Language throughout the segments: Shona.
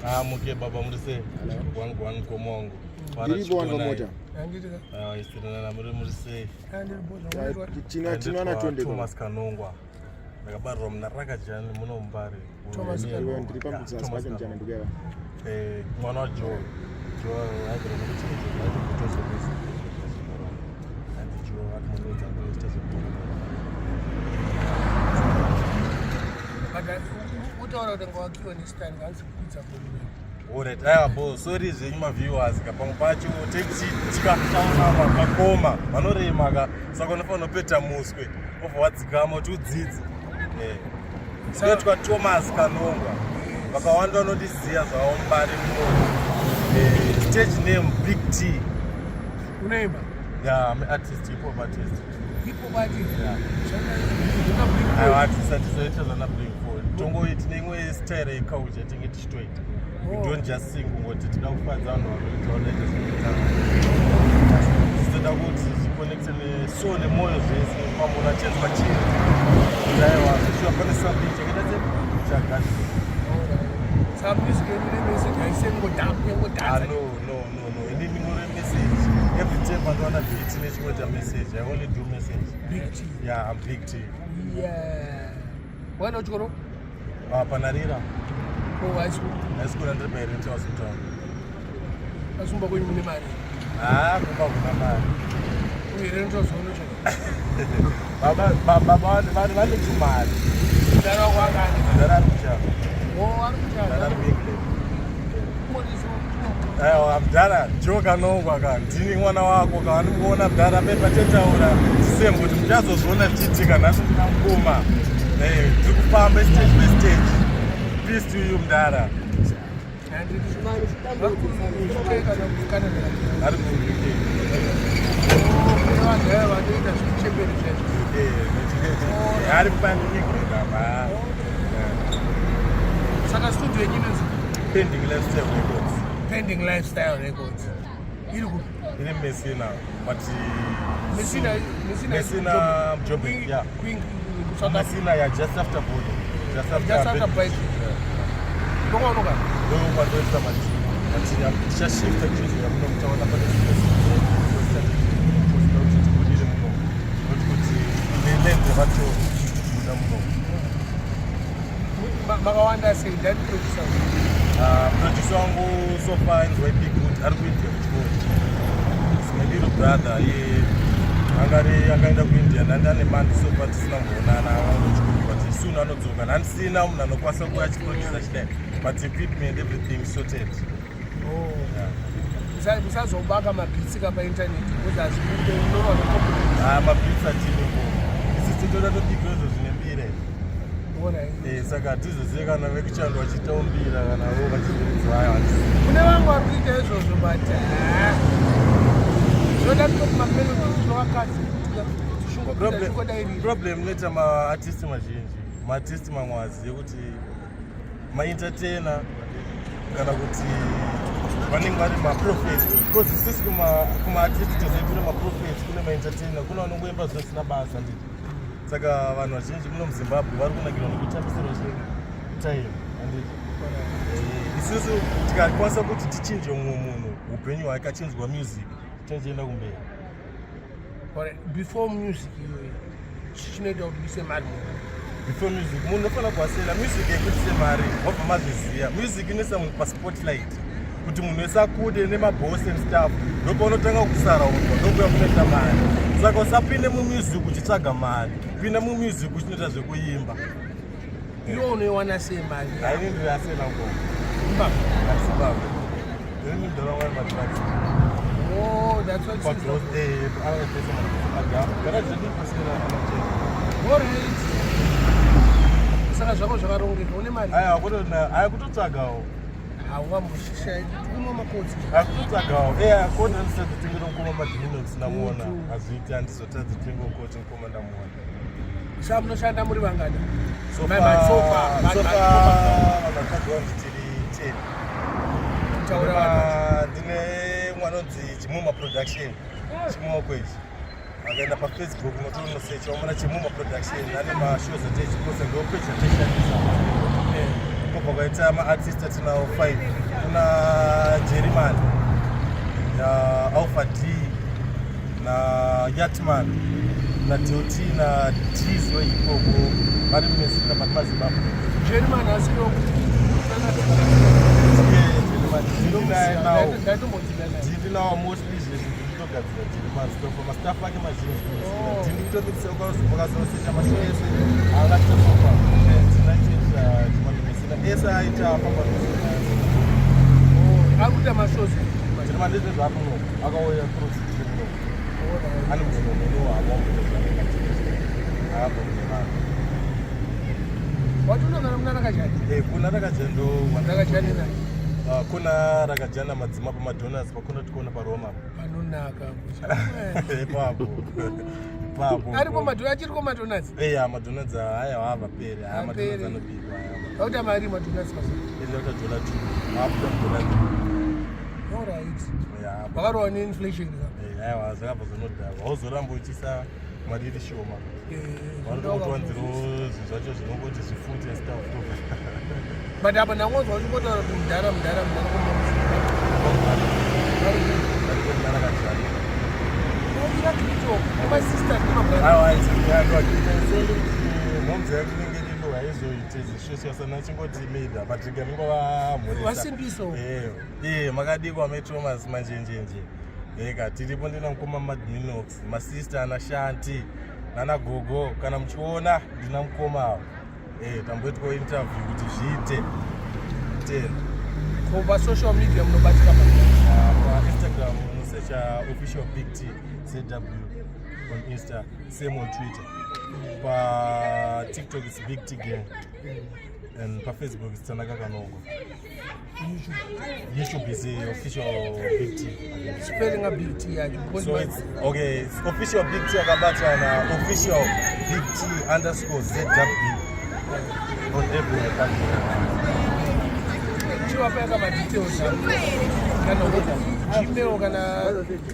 Ah, muke baba muri sei? Wangu wangu mukoma wangu. Ndiripo wani pamota. Ah, isirana muri muri sei? China china na tonde. Thomas Kanongwa. Ndakabarirwa muna Rakajani muno muMbare. Thomas Kanongwa ndiri pambudzasi pacho mchana ndikuya. Eh, mwana wa Joe. Joe aigara nekuchinja aitokuita zvemisi. Hanzi Joe atimunudza kuita zvebhora. But utaura kuti ngawakiwa nesitani hanzi kukwidza volume. Alright, aiwa bo, sorry zvenyu maviewers ka pamwe pacho tikaona vakoma vanorema ka saka unofanira kupeta muswe obva wadzikama kuti udzidze. Eh. Ndinoitwa Thomas Kanongwa. Vakawanda vanondiziva zvavo Mbare muno. Eh, stage name Big T. Unoimba? Yeah, I'm an artist, hip hop artist. Hip hop artist? Yeah. Aiwa, hatisati toita zvana Blink 4. Tongoiti neimwe style yeculture tinge tichitoita. We oh. don't just sing kungoti tida kufadza vanhu vanoita vanoita zvinoita. Tinoda kuti zviconnecte nesoul nemwoyo zvese pamuna chenzwa chii. Kuti aiwa, sure pane something chakaita se chagadzirwa. Saka music yedu ine message haisengodhakwe ngodhanza. Ah, no, no, no, no. Ini ndingore message. Every time pandowana beat nechingoita message. I only do message. Big T. Yeah, I'm Big T. Yeah. Waenda kuchikoro? Ah, panarira. Oh, high school. High school andiri pairenti wasutown. Asumba kwenyu mune mari? Ah, kumba kuna mari. Uye rent house unocheka. Baba baba vane vane chimari. Mudhara wako anga ane mari. Mudhara ari kuchava. Oh, ari kuchava. Mudhara ari kuEngland. Aiwa mdhara Joe Kanongwa ka ndini mwana wako ka vandimuona mdhara pepa chetaura chisembo kuti muchazozviona zvichiitika nhasi ndina mukoma eh, tiri kufamba stage by stage peace to you mdhara ari kuUK ari kuPangland apa Saka studio yenyu inonzi Pending Lifestyle Records. Pending Lifestyle Records. Iri kupi? Iri Messina, but Messina, Messina, Messina, Joburg, yeah. Queen, South Africa. Messina, yeah, just after border. Just after, Just after Brighton. Ndokwaunogara? Ndokwandoita but but tichashifta tichizoya muno muchaona pane kuti tibudire muno not kuti neland vatobuda muno. Makawanda sei ndani producer? Ah, producer wangu so far inzwa big good ari kuIndia kuchikoro. It's my little brother ye angari akaenda kuIndia nandi ane month so far tisina kumboonana kuchikoro but soon anodzoka nandisina munhu anokwanisa kuuya achiproducer chidai but equipment everything sorted. Oh. Yeah. Musazobaka mabeats ka painternet because hazvibude unorwa necopyright. Ah, mabeats atiripo. Isu tinotoda tobika izvo zvine mbira izvi. Eh, saka hatizozive kana vekuchando vachiitawo mbira kana vo vachiiridzwa ayo hatizivi. Kune vamwe vari kuita izvozvo but ah, zvinoda kutoti mamelodies zvinovakadzi Problem inoita maartist mazhinji maartist mamwe azive kuti maentertainer kana kuti vanenge vari maprofets because isusu kumaartist tozive kune maprofets kune maentertainer kune vanongoimba zvisina basa nditi saka vanhu vazhinji muno muzimbabwe vari kunakirwa nekutambisirwa time handiti eh, isusu tikakwanisa kuti tichinje mumwe munhu upenyu hwake achinzwa music tichienda kumberi Before music iyoyo chinoita kuti uise mari munhu before music munhu unofanira kuhasela music yekuitise mari wabva mazviziva music inoisa munhu paspotlight kuti munhu wese akude nemaboss and stuff ndopaunotanga kusaraurwa ndokuya kunoita mari saka usapinde mumusic uchitsvaga mari pinda mumusic uchinoita zvekuimba Iwe unoiwana sei mari? Haini ndiri asena ko. Zimbabwe. Zimbabwe. Ndiri mudhara wangu madrugs. Oh, that's what she's doing. Eh, anotesa madrugs. Garage redu pasina anachena. All right. Saka zvako zvakarongeka, une mari? Aya, kuto aya kutotsvagawo. Haungamboshaya kunwa makotsi. Akutotsvagawo. Eh, akona ndisati tengera mukoma madhiminox ndamuona. Hazviiti handizotadzi tenga ukoti mukoma ndamuona. Saka munoshanda muri vangani? So far, so far, so far, vakadzi vangu tiri 10. Taura ndine mwana unonzi Chimuma Production. Chimoko ichi. Akaenda pa Facebook unotonosecha wamona Chimuma Production ane ma shows atichiposta ndo page yatishandisa. Eh. Kobva kwaita maartist atinawo 5. Kuna Jerryman, Alpha D, na Yatman, na Dot, na Dizzy wehiphop, vari muMessina, but maZimbabwe. Jerryman asiriwo? Ndaitombodzida. Ndinawo mostly zvezvi ndikutogadzira Jerryman stuff, mastaff ake mazhinji. Oh. Ndikutokazosesha mashow ese angaita sofa tinachiita Jerryman Messina ese aita famba Messina. Akuita mashows? Jerryman ndizvo zvakuno akauya kurusi kuno, ane mudzinonono akabva kune vanhu. Wati unogara muna Rakajani? Kuna Rakajani ndo. Rakajani naye? Kuna Rakajani madzima pamadonuts, pakuna tikuona paRoma. Panonaka. Ipapo ipapo. Aripo, achiriko madonuts? Eya, madonuts aya avaperi aya, madonuts Aperi. anobikwa aya. Auta mari madonuts mazuva? Enda $2, afuta $3. Alright, vakarova neinflation ka. Aiwa, zvakabva zvinodhakwa, hauzoramba uchisa mari iri shoma. Vanotokuwanziro zvinhu zvacho zvinongoti zvifute stuff. But apa ndangonzwa uchingotaura kuti mudhara, mudhara, mudhara Rakajani. Irakrito nemasisters nemabrother. Mhomzi yako inenge iripo, haizoite zvisvesvasana, chingoti maybe but rega ndingovamhurisa. Vasimbiso. Iye makadikwa meThomas manjenjenje eka tiripo, ndina mukoma Madminox, masista ana Shanti nana Gogo. Kana muchiona ndina mukoma avo, tamboitwawo interview kuti zviite 10. Ko pasocial media munobatika pa? PaInstagram unosecha official Big T ZW on Insta, same on Twitter. PaTikTok it's Big T Gang, and paFacebook it's Tanaka Kanongo. YouTube? YouTube is the official Big T. Spelling a Big T yacho because So it's okay, it's official Big T akabatana, official Big T underscore ZW on everywhere platform. Chivapa madetails ako, kana Gmail, kana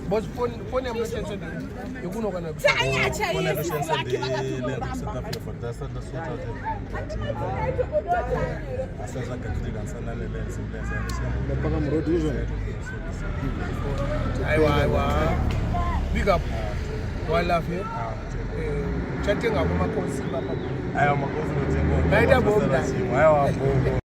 because phone yamunoshandisa yekuno kana? Phone yanoshandisa ndeland South Africa, but that's not sort out asi zvagadzirika ndisanane. Ndapaka muroad izvo. Aiwa, aiwa, big up, one love. Chatengako makosi papa. Aiwa, makosi. Maita bomba. Aiwa, bombo.